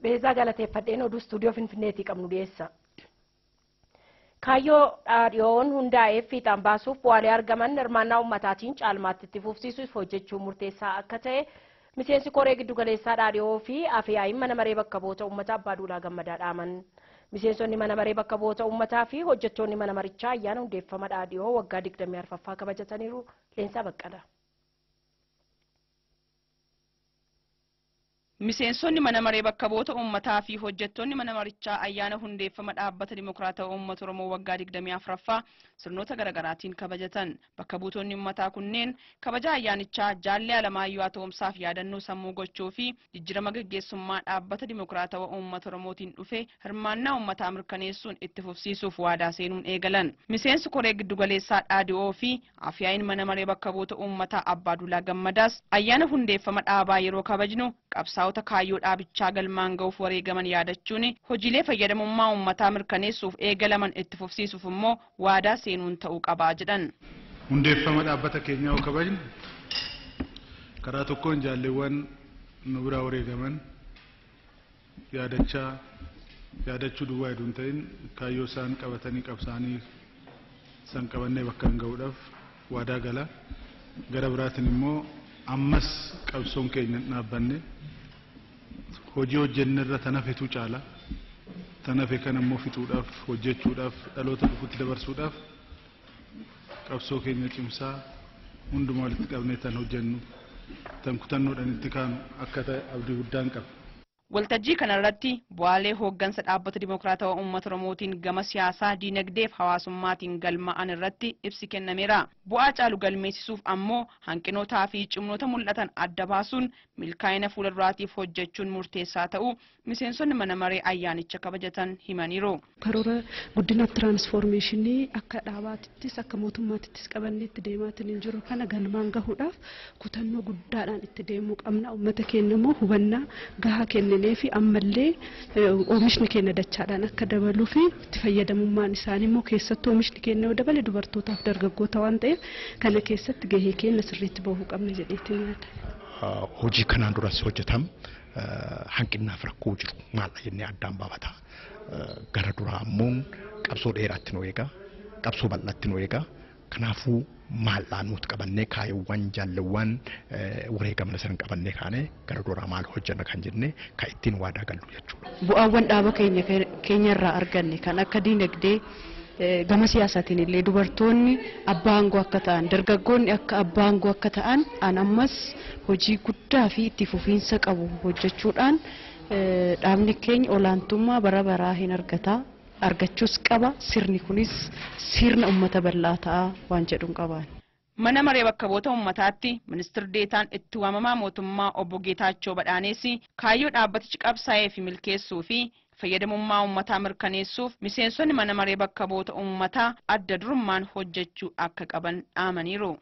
Beezaa galateeffadheen oduu istuudiyoo Finfinneetii qabnu dhiyeessa. Kaayyoo dhaadhiyoon hundaa'eef fiixaan baasuuf bu'aalee argaman hirmaannaa uummataatiin caalmaatti itti fufsiisuuf hojjechuun murteessaa akka ta'e miseensi koree giddugaleessaa dhaadhiyoo fi afyaa'iin mana maree bakka bu'oota uummataa Abbaa Duulaa Gammadaa dhaaman. Miseensonni mana maree bakka bu'oota uummataa fi hojjettoonni mana marichaa ayyaana hundeeffama dhaadhiyoo waggaa 24ffaa kabajataniiru. Leensaa Baqqalaa. Miseensonni mana maree bakka bu'oota uummataa fi hojjettoonni mana marichaa ayyaana hundeeffama dhaabbata Dimokiraatawaa Uummata Oromoo waggaa 24ffaa sirnoota garaagaraatiin kabajatan. Bakka buutonni uummataa kunneen kabaja ayyaanichaa Jaallee Alamaayyoo Atoomsaaf yaadannoo sammuu gochuu fi jijjiirama gaggeessummaa dhaabbata Dimokiraatawaa Uummata Oromootiin dhufe hirmaannaa uummataa mirkaneessuun itti fufsiisuuf waadaa seenuun eegalan. Miseensi koree giddugaleessaa dhaadhi'oo fi afyaa'iin mana maree bakka bu'oota uummataa Abbaa Duulaa Gammadaas ayyaana hundeeffama dhaabaa yeroo kabajnu qabsaa'ota kaayyoo dhaabichaa galmaan ga'uuf wareegaman yaadachuun hojiilee fayyadamummaa uummataa mirkaneessuuf eegalaman itti fufsiisuuf immoo waadaa seenuun ta'uu qabaa jedhan. Hundeeffama dhaabbata keenyaa yoo kabajnu karaa tokkoon jaalleewwan nu biraa wareegaman yaadachaa yaadachuu duwwaa hedduun hin ta'in kaayyoo isaan qabatanii qabsaanii san qabannee bakka hin ga'uudhaaf waadaa gala. Gara biraatiin immoo ammas qabsoon keenya hin dhaabbanne hojii hojjenne irra tan hafetu caala. Tan hafe kana immoo fixuudhaaf hojjechuudhaaf dhaloota dhufutti dabarsuudhaaf qabsoo keenya cimsaa hundumaa walitti qabnee tan hojjennu tan kutannoodhaan itti kaanu akka ta'e abdii guddaan qaba. Waltajjii kanarratti bu'aalee hooggansa dhaabbata Dimokiraatawaa Uummata Oromootiin gama siyaasaa, diinagdee fi hawaasummaatiin galmaa'an irratti ibsi kennameera. Bu'aa caalu galmeessisuuf ammoo hanqinootaa fi cimnoota mul'atan adda baasuun milkaa'ina fuula duraatiif hojjechuun murteessaa ta'uu miseensonni mana maree ayyaanicha kabajatan himaniiru. Karoora guddinaaf tiraansfoormeeshinii akka dhaabaatittis akka mootummaatittis qabannee itti deemaatiin hin jiru kana galmaan gahuudhaaf kutannoo guddaadhaan itti deemuu qabna. Uummata keenya immoo hubannaa gahaa kenninee fi ammallee oomishni keenya dachaadhaan akka dabaluu fi itti fayyadamummaan isaanii immoo keessattuu oomishni keenya yoo dabale dubartootaaf dargaggoota waan ta'eef kana keessatti gahee keenya sirriitti bahuu qabna jedheetiin yaada. Hojii kanaan duras hojjetam hanqinnaaf rakkoo jiru maal jennee addaan baafata. Gara duraa ammoo qabsoo dheeraatti nu eega, qabsoo bal'aatti nu eega. Kanaafuu maal nuti qabannee kaayyoowwan jaalleewwan wareegamna san qabannee kaane gara duraa maal hojjenna kan jenne kan ittiin waadaa gallu jechuudha. Bu'aawwan dhaaba keenyarraa arganne kan akka diinagdee gama siyaasaatiin illee dubartoonni abbaa aangoo akka ta'an dargaggoonni akka abbaa aangoo akka ta'an an ammas hojii guddaa fi itti fufiinsa qabu hojjechuudhaan dhaabni keenya olaantummaa bara baraa hin argata. Argachuus qaba. Sirni kunis sirna uummata bal'aa ta'a waan jedhuun qabaan. Mana maree bakka bu'oota uummataatti ministir deetaan itti waamamaa mootummaa obbo Geetaachoo Badhaanees kaayyoo dhaabbatichi qabsaa'ee fi milkeessuu fi fayyadamummaa uummataa mirkaneessuuf miseensonni mana maree bakka bu'oota uummataa adda durummaan hojjechuu akka qaban dhaamaniiru.